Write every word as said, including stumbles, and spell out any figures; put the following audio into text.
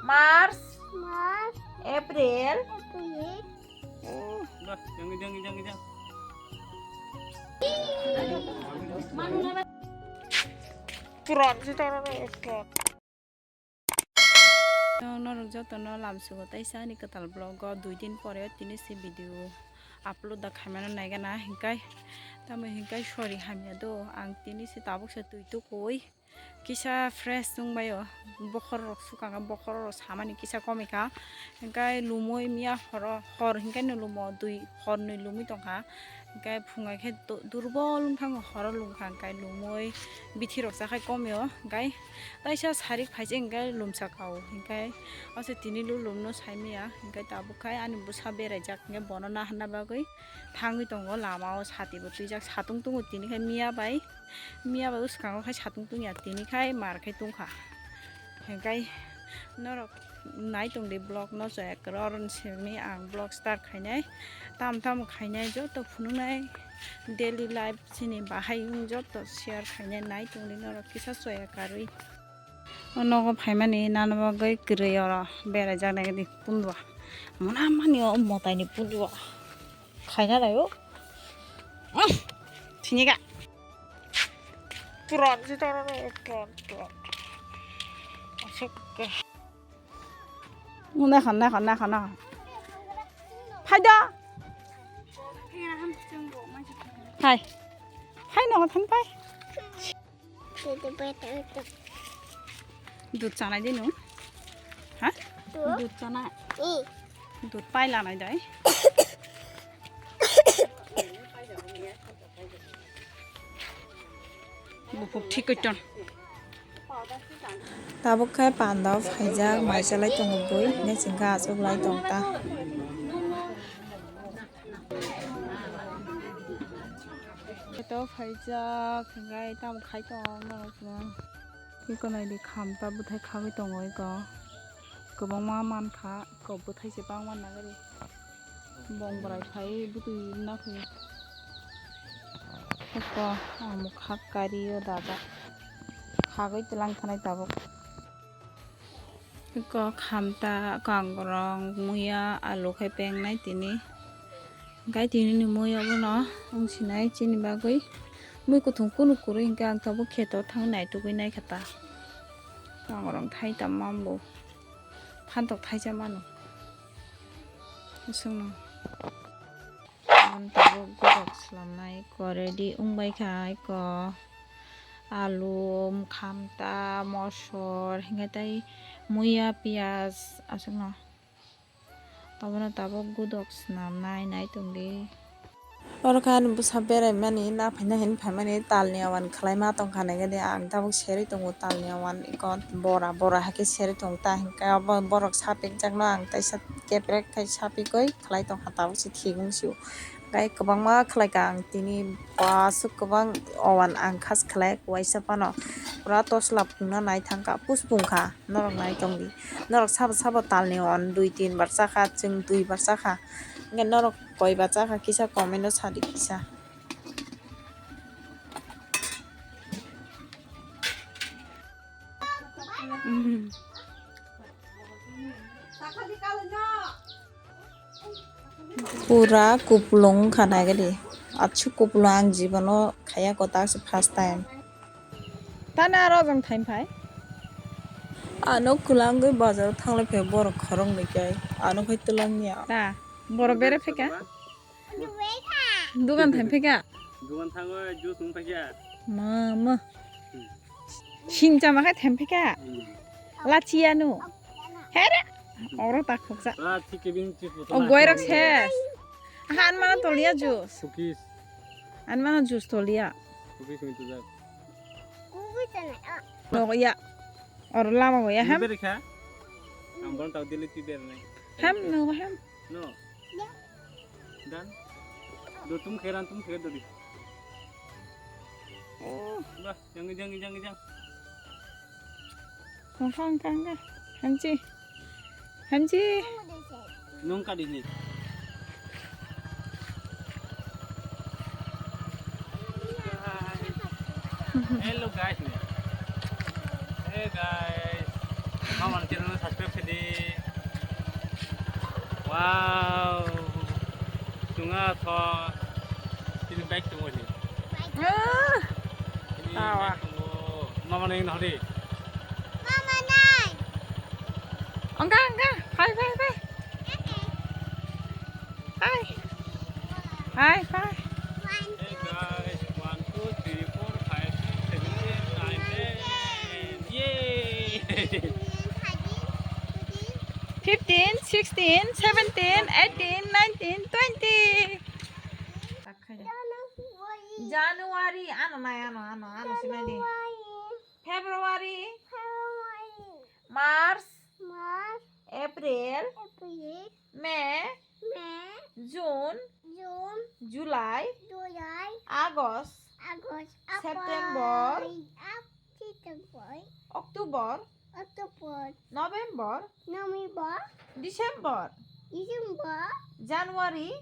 March, March, April. April. Oh. Bah, jangan, jangan, jangan, jangan. Puran sih, tara, puran. Norok jotono lamsugo taisa ani kwtal vlog o dui din pore tini se video upload da khaimano naigana hinkai tamo hinkai sorry hamya do ang tini se tabuk se twi tukui kisa fresh wngbaio bokhor rok sukang bokhor rok samani kisa komika hinkai lumui miya horo hor hinkai no lumo dui hor nwi lumui tongkha. Hingke phunga khe du-, durbol wngkha, horo lungkha, hingke lumui bithi rok chakhai komio, hingke taisa sarik phaising hingke lumsa kao, hingke ase tini lulumno saimaya, hingke tabuk khai ani bwsa beraijak, hingke bono naharna bagwi thangwi tongo, lamao sati bo twijak, satung tungo tini khai miya bai, miya bai bwskango khai satung tungya, tini khai mar khai tungkha, hingke norok. Nai tongdi vlog no chaya kwrwi, oro ni simi ang vlog start khainai, tam tam khainai, joto phunuknai daily life chini bahai wng joto share khainai, nai tongdi norok kisa chaya karwi. O nogo phaimani nana bagwi kwrwi oro beraijak nai di pundua, mona mani o motai ni pundua khaina lai o. Thini ga. Puran si tara puran puran. Asik ke. Nai khon, nai khon, nai khon, nai khon. Phai da. Phai. Phai no thang phai. Dud chanai de nung? Ha? Dud chanai? Dud pai lanai dai? Bupuk thik koiton. Tabuk khe panda o phaijak, mai chalai tongo bui, hingke chwngkhe achuk lai tong ta. Kheto phaijak, hingke tamo khai tong norok no. Eko naidi khamta bwthai khagwi tongo eko. Kwbangma mankha, eko bwthai se bangma nagari. Bong bwrai phai bwtwi naphai. Eko ang mokha kari o dajak. Khagwi twlang thanai tabuk. Eko khamta, kangrong, muya, alu khai pengnai tini. Gai tini ni muya bono wngsinai chini bagwi. Mui kuthung kunu kwrwi hwnkhe ang tabuk kheto thang naitugwi naikha ta. Kangrong thai tamo mambo. Phantok thaisa mano. Bwswkno. Aboni tabuk gurok swlamnai eko ready wngbaikha eko alu, khamta, mosor, hingkhe tei muya, piyaj aswkno. Obono tabuk gudok swnamnai nai tongdi. Oro khe ani bwsa beraimani, naphaina hinwi phaimani, talni awan khwlaima tongkha naikhe de, ang tabuk serwi tongo talni awan, eko bora, bora hai khe serwi tongo ta, hinkhe abo borok sapikjakno ang teisa keprek khai sapigwi khlai tongkha, tabuk se thik wng sio. Tei kwbangma khlaikha ang tini, aswk kwbang awan ang khas khlai waisa phano, pura tosla phungna nai thangkha, puspung kha. Norok nai tongdi. Norok sabo sabo talni on dui tin bar chakha, chwng dui bar chakha. Hwnkhe norok koi bar chakha kisa comment o sadi kisa. Pura kupulung wngkha naikhe di. Aswk kupulung ang jibono khaiya kwtal se first time. Tani aro jang thaim phai. Ano kwlangwi bazar thanglai phai borok khoroknwi kai. Ano khai twlang ya. Ta, borok bere phaikha? Dugan thaim phaikha? Dugan thango juice wng phaikha. Mama. Singchama khai thaim phaikha? Hmm. Lachi anu. Here. Oro ta khoksa. Lachi kebin chips botol. O goirok ses. Han mana toliya juice. Cookies. Han mana juice toliya. Cookies ni tujak. Nogo ya. Oro lama go ya hem. Beri kha. Ang bon tau dili ti ber nai. Hem nogo hem. No. Dan. Do tum kheran tum kher do di. Oh. Bah, jang jang jang jang. Kang kang kang. Hanji. Hanji. Nung ka di ni. Hello guys. Hey guys. Mama ni channel subscribe khe di. Wow. Tunga tho. Tini bike tungo ni. Ah. Tini tawa. Bike tungo. Mama ni nang di. Mama nai. Angka, angka. Hai, hai, hai. Hai. Hai, hai. Hey guys, one, two, three, four, five, six, seven, eight, nine, ten. Yay! Fifteen, sixteen, seventeen, eighteen, nineteen, twenty. January. Ano nai, ano, ano, ano sinai di. February. March. April. May. June. July. August. September. October. November. December. January.